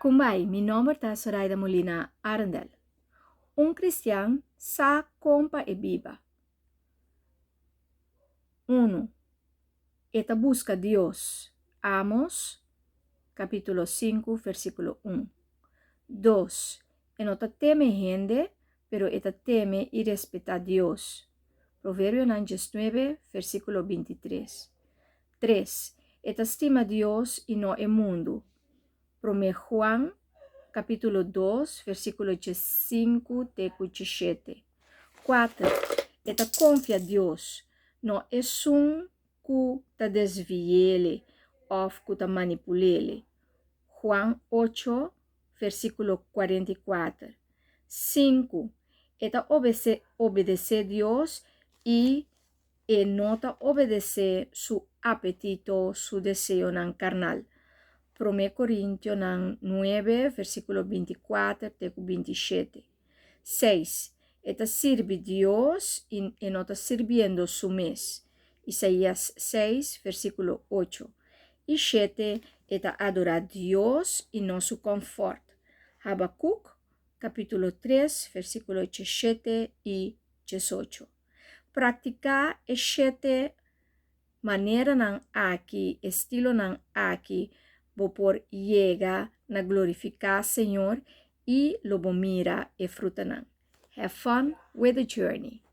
Kumbai, mi nomber ta Soraida Molina Arendel. Un kristian sa kon pa e biba. 1. E ta buska Dios. Amos, kapítulo 5, versíkulo 1. 2. E no ta teme hende, pero e ta teme i respetá Dios. Proverbionan 19, versíkulo 23. 3. E ta stima Dios i no e mundu. Promé Juan, kapítulo 2, versíkulo 5 te ku 7. 4. E ta konfia Dios, no esun ku ta desvi'é òf ku ta manipul'é. Juan 8, versíkulo 44. 5. E ta obedesé, obedesé Dios i e no ta obedesé su apetito, su deseonan karnal. 1 Korintionan 9, versíkulo 24 te 27. 6. E ta sirbi Dios i e no ta sirbiendo su mes. Isaías 6, versíkulo 8. I 7. E ta adorá Dios i no su comfort. Habakuk, kapítulo 3, versíkulo 7 i 18. Praktiká e shete maneranan aki, estilonan aki, bo por yega na glorifiká Señor i lo bo mira e frutanan. Have fun with the journey.